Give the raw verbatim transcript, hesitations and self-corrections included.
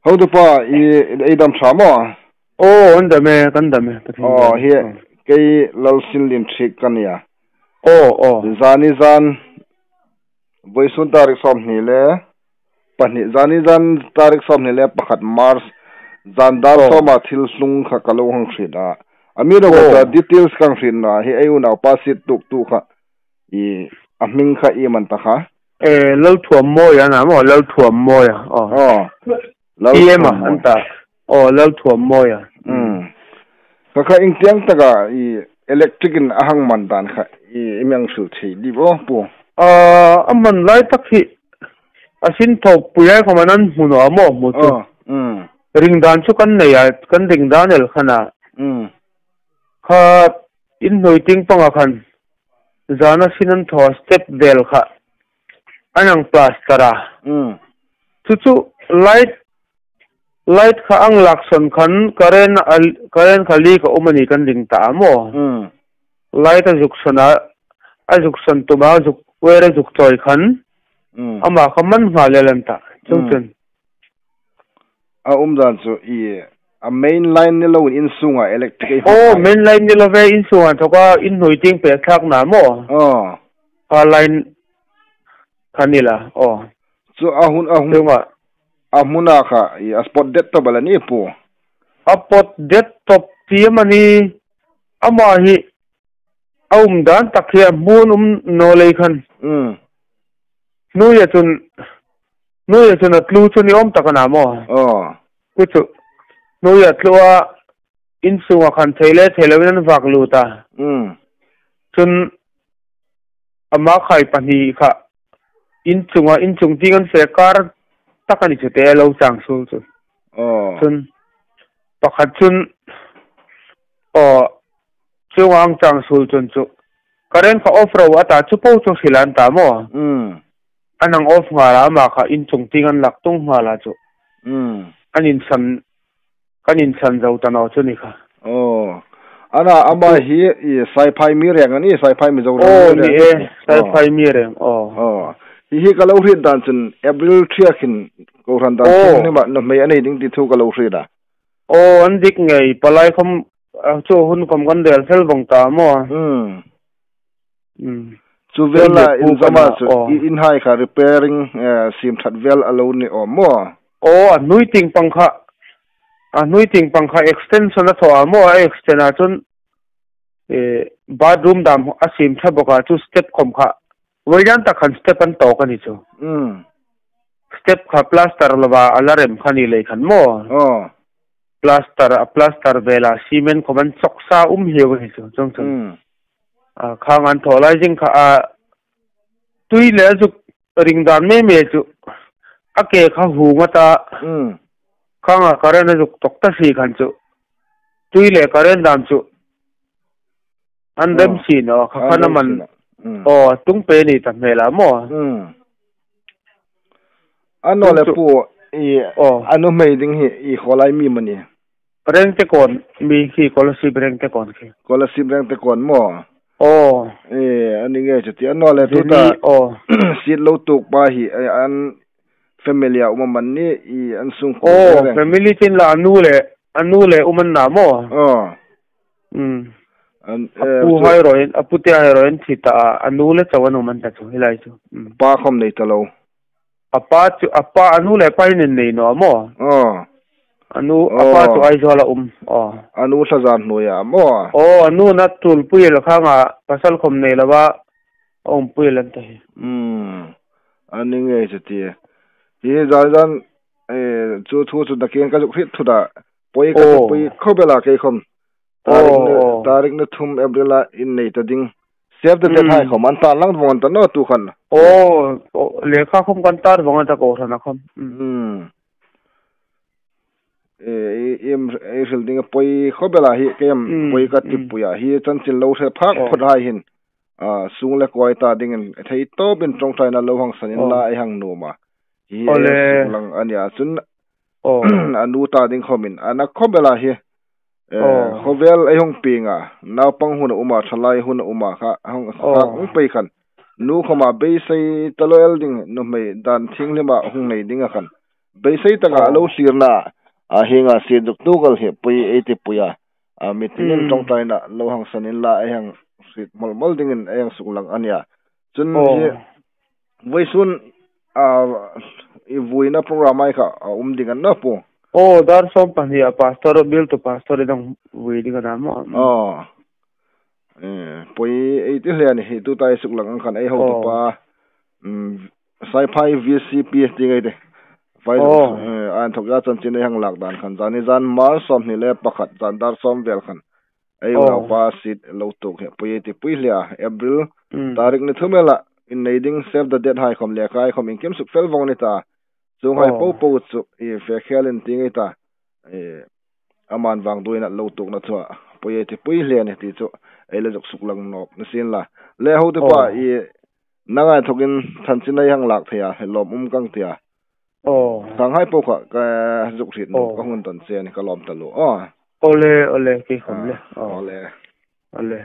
Hotupa, i, ei dam ṭha maw? Aw, an dam e, kan dam e, Pathien dam. Hi, kei Lalsinlien Thiek ka nia. Aw, aw. Zani zan, vawisun tarik sawmhni le pahni, zani zan tarik sawmhni le pakhat March, zan dar sawma thil tlung kha ka lo hang hriet a. A mi ro ta details ka hang hriet na, hi ei unaupa sit tuk tu kha. I, a hming kha iem an ta kha? E, Lalthuam Mawi a na maw, Lalthuam Mawi a. Aw. Aw. Lalthuam Mawi an ta. Aw, Lalthuam Mawi a. Mm. Kha kha ieng tieng taka i electric in a hang man dan kha i, i mi hang hril thei ding aw pu? A, a man lai tak hi a sin thaw pui ai khawm an hmu naw a maw, hmu chu. Aw. Mm. Ring dan chu kan nei a, kan ring dan el khan a. Mm. Kha in hnuoi tieng panga khan zana sin an thaw step vel kha an hang plaster a. Mm. Chu chu light, light kha an lak sawn khan current a, current kha leak a um a ni kan ring ta a maw. Mm. Light a zuk sawn a, a zuk sawn tum a, zuk wire a zuk chawi khan. Mm. Ama kha man nghal el an ta. Chung chun. A um dan chu i, a main line ni loin in sunga electric ei hmang. Aw, main line ni lo ve, in sunga thoka in hnuoi tieng pei thlak na maw. Aw. Kha line kha ni la, aw. Chu a hun, a hun. Chunga. A hmuna kha i, a spot det tawp a la ni pu? A spot det tawp ti am a ni, ama hi a um dan tak hi a hmun um naw lei khan. Mm. Hnuoia chun, hnuoia chun a tlu chu ni awm tak a na maw. Aw. Chu chu. Hnuoia tlu a, in sunga khan thei le thei loin an vak lut a. Mm. Chun ama khai pahni kha in chunga, in chung tieng an fe kar tak a ni chu te lo chang suol chu. Aw. Chun pakhat chun, aw, chunga an chang suol chun chu current kha off ro a ta chu po chu hril an ta maw. Mm. An hang off nghal a, ama kha in chung tieng an lak tung nghal a chu. Mm. An insan, kan insan zo ta naw chu ni kha. Aw. A na, ama hi i Saiphai mi reng a ni, Saiphai Mizoram mi reng a ni. Aw, ni e, Saiphai mi reng, aw. Aw. Hi hi ka lo hriet dan chun April three-a khin kohran dan thinglima nuhmei a nei ding ti thu ka lo hriet a. Aw, an dik ngei, palai khawm, a, chu hun khawm kan rel fel vawng ta maw. Mm. Mm. Chu vela in zama chu i, in hai kha repairing, eh, siem that vel a lo ni awm maw? Aw, a hnuoi tieng pang kha, a hnuoi tieng pang kha extension a thaw a maw, a extend a chun, eh, bathroom dam a siem tha bawk a, chu step khawm kha. Voidan tak khan step an tawk a ni chu. Mm. Step kha plaster lova a la rem kha ni lei khan maw. Aw. Plaster, a plaster vela cement khawm an chawk sa um hiu a ni chu, chung chun. Mm. A, khang an thaw lai zing kha a, tui le a zuk ring dan mei mei chu. A ke kha hung a ta. Mm. Khang a current a zuk tawk ta si khan chu. Tui le current dam chu. An rem si naw, kha khan a man. Mm. Aw, tung pe ni ta hmel a maw. Mm. A naw le pu, i, a nuhmei ding hi, i khawlai mi am a ni? Rengtekawn mi khi, Kolasib Rengtekawn khi. Kolasib Rengtekawn maw? Aw. E, a ni ngei chu ti, a naw le tuta, aw. Seat lo tuok pa hi, e, an family-a um am a ni, i an sungkuo reng. Aw, family tin la a nu le, a nu le um an na maw? Aw. Mm. An, a pu hai ruok, a pu te hai ruok an thi ta a, a nu le chau an um an ta chu, hi lai chu. Mm. Pa khawm nei ta lo. A pa chu, a pa, a nu le pa hin an nei naw maw? Aw. A nu, a pa chu Aizawl a um. Aw. A nu thla zan hnuoia maw? Aw, a nu na tul pui el khang a, pasal khawm nei lova, a um pui el an ta hi. Mm. A ni ngei chu ti. Hi zan zan, eh, chu thu chu nakin ka zuk hriet thut a. Poi ka ti pui khawp el a kei khawm. Tarik ni, aw, tarik ni thum April-a in nei ta ding. Save the date hai khawm an tar lang vawng an ta naw tu khan. Aw, aw, lekha khawm kan tar vawng an ta kohran a khawm. Mm. Mm. E, i, i, i hril ding a poi khawp el a hi, kei am poi ka ti pui a. Hi chanchin lo hre phak phawt hai hin. A, sung le kuoi ta dingin, thei tawpin ṭawngṭaina lo hang san inla ei hang nuom a. Hi e suk lang a nia chun, a nu ta ding khawmin, a na khawp el a hi. Eh, khawvel ei hung pieng a, naupang hun a um a, thalai hun a um a kha, hung, hung pei khan. Nu khawma beisei ta lo el ding, nuhmei dan thienghlima hung nei ding a khan. beisei taka a lo thlirna a hienga si duk tu kal hi pui ei ti pui a. A mi tinin ṭawngṭaina lo hang san inla ei hang hriet mawl mawl dingin ei hang suklang a nia. Chun hi vawisun a i vuina program ai kha a um ding an na pu. Aw, dar sawm pahni a pastor, bill to pastor i dang vui ding a na maw. Aw. Eh, pui ei ti hle a ni hi, tuta ei suklang ang khan ei hotupa, mm, Saiphai V C P ti ngei te. Fai eh, a inthawka chanchin ei hang lak dan khan, zani zan March sawmhni le pakhat, zan dar sawm vel khan ei unaupa seat lo tuok hi pui ei ti pui hle a, April tarik ni thum ela innei ding save the date hai khawm, lekha hai khawm inkimsuk fel vawng ni ta. Chuonghai po po chu i fe khel in ti ngei ta. Eh, aman vang duina lo tuokna thua pui ei ti pui hle a ni ti chu ei la zuk suklang nawk ni sien la. Le hotupa, i nang a inthawkin chanchin ei hang lak thei a, lawm um kang tia. Aw. Khanghai po kha ka zuk hriet nawk ka hung ton che a ni, ka lawm taluo. Aw. Awle, awle, kei khawm le. Aw. Awle. Awle.